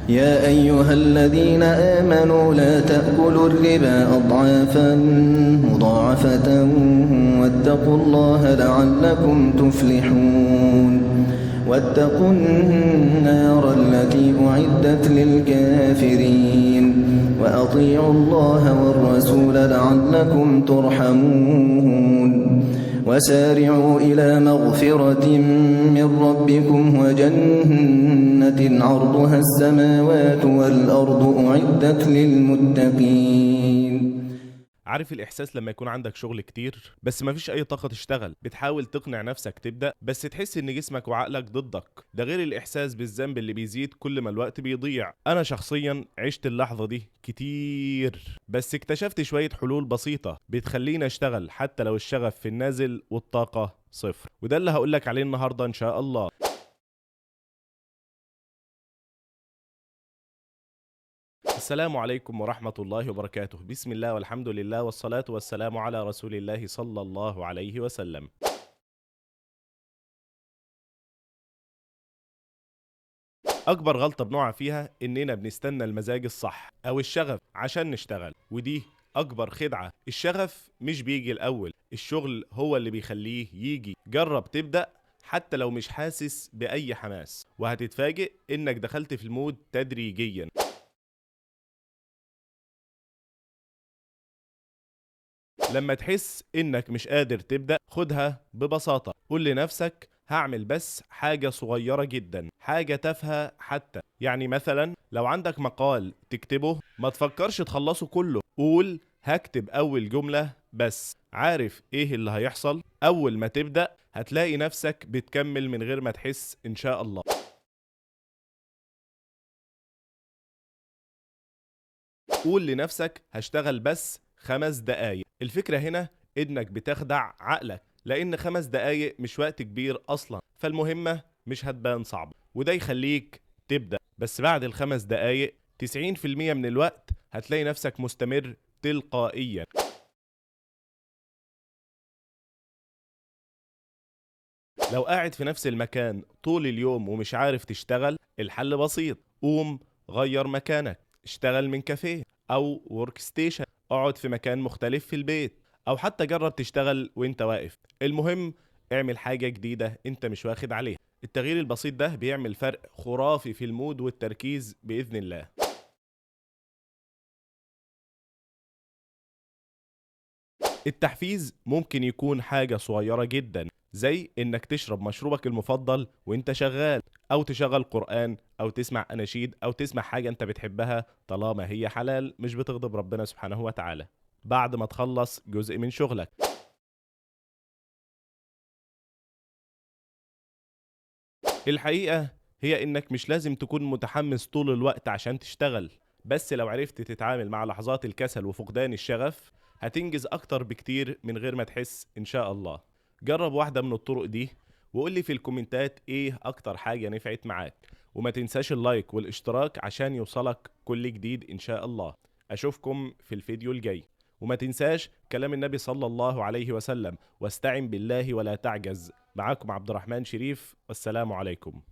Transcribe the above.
يا أيها الذين آمنوا لا تأكلوا الربا أضعافا مضاعفة واتقوا الله لعلكم تفلحون. واتقوا النار التي أعدت للكافرين وأطيعوا الله والرسول لعلكم ترحمون. وسارعوا إلى مغفرة من ربكم وجنة عرضها السماوات والأرض أعدت للمتقين. عارف الإحساس لما يكون عندك شغل كتير بس مفيش أي طاقة تشتغل؟ بتحاول تقنع نفسك تبدأ بس تحس إن جسمك وعقلك ضدك. ده غير الإحساس بالذنب اللي بيزيد كل ما الوقت بيضيع. أنا شخصيا عشت اللحظة دي كتير، بس اكتشفت شوية حلول بسيطة بتخليني أشتغل حتى لو الشغف في النازل والطاقة صفر، وده اللي هقولك عليه النهاردة إن شاء الله. السلام عليكم ورحمة الله وبركاته. بسم الله والحمد لله والصلاة والسلام على رسول الله صلى الله عليه وسلم. أكبر غلطة بنقع فيها إننا بنستنى المزاج الصح أو الشغف عشان نشتغل، ودي أكبر خدعة. الشغف مش بيجي الأول، الشغل هو اللي بيخليه يجي. جرب تبدأ حتى لو مش حاسس بأي حماس، وهتتفاجئ إنك دخلت في المود تدريجيا. لما تحس إنك مش قادر تبدأ خدها ببساطة، قول لنفسك هعمل بس حاجة صغيرة جدا، حاجة تافهة حتى. يعني مثلا لو عندك مقال تكتبه ما تفكرش تخلصه كله، قول هكتب أول جملة بس. عارف إيه اللي هيحصل؟ أول ما تبدأ هتلاقي نفسك بتكمل من غير ما تحس إن شاء الله. قول لنفسك هشتغل بس 5 دقايق. الفكرة هنا إنك بتخدع عقلك، لأن 5 دقايق مش وقت كبير أصلا، فالمهمة مش هتبان صعبة، وده يخليك تبدأ. بس بعد ال5 دقايق 90% من الوقت هتلاقي نفسك مستمر تلقائيا. لو قاعد في نفس المكان طول اليوم ومش عارف تشتغل، الحل بسيط. قوم غير مكانك، اشتغل من كافيه أو workstation، اقعد في مكان مختلف في البيت، أو حتى جرب تشتغل وانت واقف. المهم اعمل حاجة جديدة انت مش واخد عليها. التغيير البسيط ده بيعمل فرق خرافي في ال mood والتركيز بإذن الله. التحفيز ممكن يكون حاجة صغيرة جدا، زي انك تشرب مشروبك المفضل وانت شغال، او تشغل قرآن، او تسمع اناشيد، او تسمع حاجة انت بتحبها طالما هي حلال مش بتغضب ربنا سبحانه وتعالى، بعد ما تخلص جزء من شغلك. الحقيقة هي انك مش لازم تكون متحمس طول الوقت عشان تشتغل، بس لو عرفت تتعامل مع لحظات الكسل وفقدان الشغف هتنجز اكتر بكتير من غير ما تحس ان شاء الله. جرب واحدة من الطرق دي وقول لي في الكومنتات ايه اكتر حاجة نفعت معاك، وما تنساش ال like والاشتراك عشان يوصلك كل جديد ان شاء الله. اشوفكم في الفيديو الجاي، وما تنساش كلام النبي صلى الله عليه وسلم: واستعن بالله ولا تعجز. معاكم عبد الرحمن شريف، والسلام عليكم.